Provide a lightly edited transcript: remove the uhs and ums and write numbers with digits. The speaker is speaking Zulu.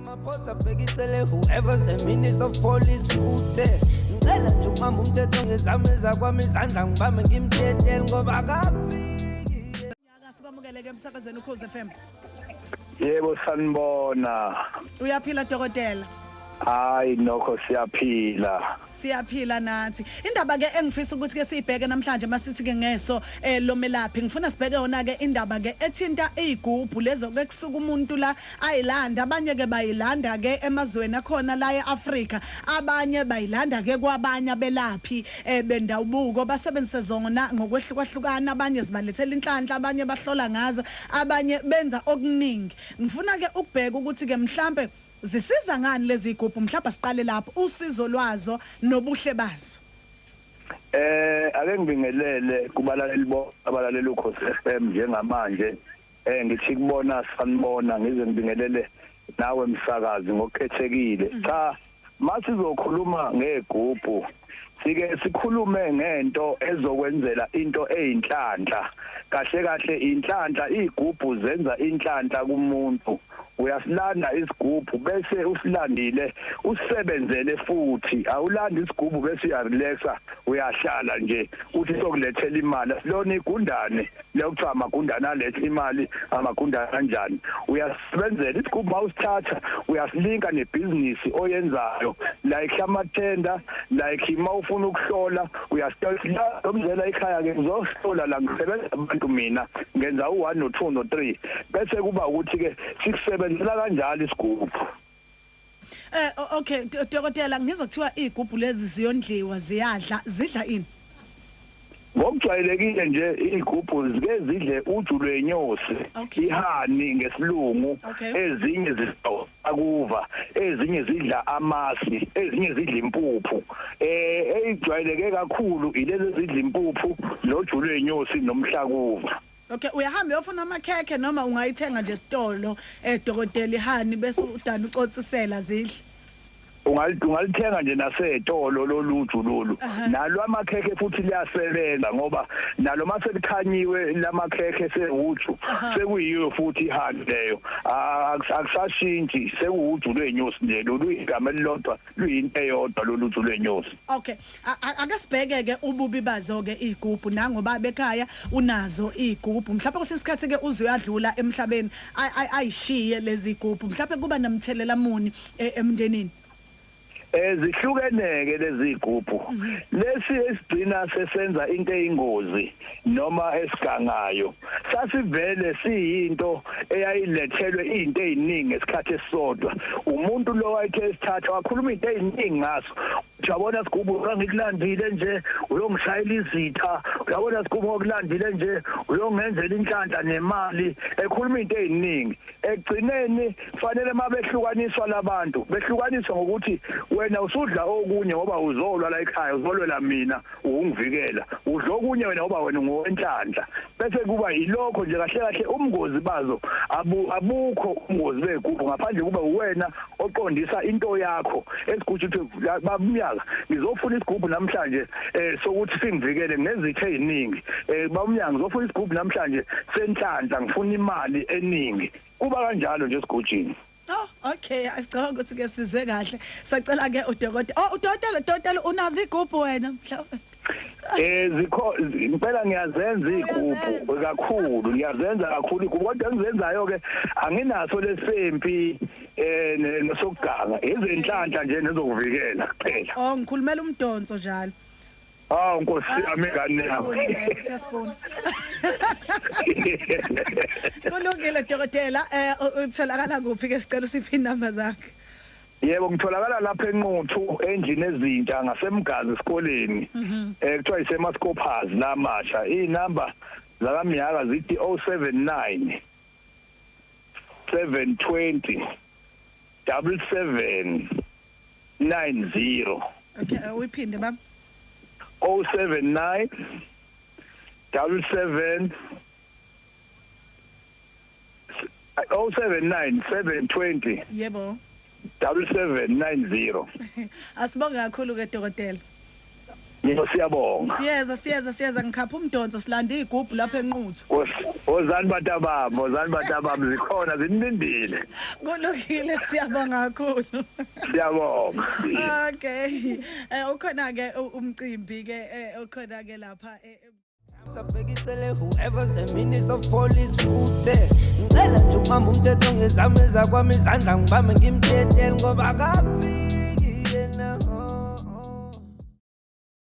Ramaphosa bhekicele whoever's the minister of police futhe ngicela nje ukubamba umthetho ngezami ezakwami izandla ngibambe ngimtetele ngoba akafiki. Sikwamukele-ke emsakazweni Ukhozi FM. Yebo, sanibona. Uyaphila, dokotela? Hayi, nokho siyaphila. Siyaphila nathi. Indaba ke engifisa ukuthi ke siyibheke namhlanje, masithi ke ngeso lomelaphi, ngifuna sibheke yona ke indaba ke ethinta izigubhu lezo ke kusuka umuntu la ayilanda. Abanye ke bayilanda ke emazweni akhona la eAfrika, abanye bayilanda ke kwabanye abelaphi bendawubuko, basebenzise zona ngokwehlukahlukana. Abanye zibalethela inhlanhla, abanye bahlola ngazo, abanye benza okuningi. Ngifuna ke ukubheka ukuthi ke mhlambe zisiza ngani lezi igubhu. Mhlawumbe siqale lapho, usizo lwazo nobuhle bazo. Ake ngibingelele kubalaleli bonke abalaleli Ukhozi FM njengamanje. Ngithi kubona sanibona, ngize ngibingelele nawe msakazi ngokukhethekile. Cha, masizokhuluma ngegubhu, sike sikhulume ngento ezokwenzela into eyinhlanhla. Kahle kahle inhlanhla, igubhu zenza inhlanhla kumuntu. Uyasilanda isigubhu bese usilandile usebenzele, futhi awulanda isigubhu bese uyarelaxa, uyahlala nje uthi sokulethela imali. Lona igundane lekuthiwa amagundane aletha imali, amagundane kanjani? Uyasebenzela isigubhu. Mawusithatha uyasilinka nebhizinisi oyenzayo, like amathenda, like mawufuna ukuhlola uyasihlola lomzela ekhaya ke, ngizohlola la, ngisebenza abantu, mina ngenza u1 no2 no3, bese kuba ukuthi ke sikusebenzela kanjalo isigubhu. Okay, dokotela, ngizokuthiwa izigubhu lezi ziyondliwa, ziyadla, zidla ini? Ngokujwayelekile nje izigubhu zike zidle uju lwenyosi, ihoney ngesilungu. Ezinye zidla akuva, ezinye zidla amasi, ezinye zidla impuphu. Eyijwayeleke kakhulu ilezi ezidla impuphu noju lwenyosi nomhlakuva. Okay, uyahamba uyofuna amakhekhe noma ungayithenga nje esitolo, dokotela, ihoney, bese udana ucotsisela zidle? Ungalithenga nje nasetolo loluju lolu. Nalo amakhekhe futhi liyasebenza, ngoba nalo mase likhanyiwe lamakhekhe sewuju, sekuyiyo futhi ihoney leyo. Akusashintshi, sekuwuju lwenyosi nje lolu, igama elilodwa, luyinto eyodwa loluju lwenyosi. Okay, ake sibheke ke ububi bazo ke igubhu, nangoba bekhaya unazo igubhu. Mhlawumbe kwesinye isikhathi ke uze uyadlula emhlabeni ayishiye lezi igubhu, mhlawumbe kuba namthelela muni emndenini? Zihlukeneke lezi igubhu. Lesi esigcina sesenza into eyingozi noma esigangayo sasivele siyinto eyayilethelwe into eziningi ngesikhathi esisodwa. Umuntu lo wayethe esithatha wakhuluma into eziningi ngaso: "Uyabona sigubhu, ngikulandile nje uyongishayela izitha. Uyabona sigubhu, ngokulandile nje uyongenzela inhlanhla nemali." Ekhuluma into eziningi. Ekugcineni fanele mabehlukaniswa labantu, behlukaniswa ngokuthi wena usudla okunye ngoba uzolwa la ekhaya, uzolwela mina, ungivikela. Udla okunye wena ngoba wena ungowenhlanhla, bese kuba yilokho nje. Kahle kahle umngozi bazo abukho umngozi begubhu, ngaphandle kuba uwena oqondisa into yakho esiguju, uthi, "Babumyaka, ngizofuna isigubhu namhlanje sokuthi singivikele ngezitha eziningi. Babumyaka, ngizofuna isigubhu namhlanje senhlanhla, ngifuna imali eningi." Kuba kanjalo nje esigujini. Oh, okay, asicabanga ukuthi ke sizwe kahle. Sacela ke udokotela. Oh, udokotela, dokotela, unazo igubhu wena mhlawumbe? Zikho impela, ngiyazenza igubhu kakhulu, ngiyazenza kakhulu igubhu, kodwa engizenzayo ke anginaso lesempi nesokuganga, izinhlanhla nje nezokuvikela kuphela. Oh, ngikhulumela umdonso njalo. Ah, nkosi yami, ingane yami. Siyasifuna. Kulungile, dokotela, utholakala kuphi ke? Sicela usiphe inamba zakhe. Yebo, ngitholakala lapha eNquthu, endlini ezintsha ngasemgazi esikoleni. Kuthiwa iseMascopas lamasha. Inamba zakamyaka zithi 079 720 77 90. Okay, uyiphinde, baba. 079 77 079 720 7790. Asibonge kakhulu ke, dokotela. Yebo, siyabonga. Siyeza, siyeza, siyeza, ngikhapha umdonso, silanda igubhu lapha eNquthu. Wozani bantabami, wozani bantabami, zikhona zinilindile. Kulungile, siyabonga kakhulu. Siyabonga. Okay, ukhona ke umcimbi ke, ukhona ke lapha. Sabheka icele whoever's the minister of police futhe. Ngicela nje ukubamba umthetho ngezami, ezakwami izandla ngibambe ngimdedele ngoba akaphili.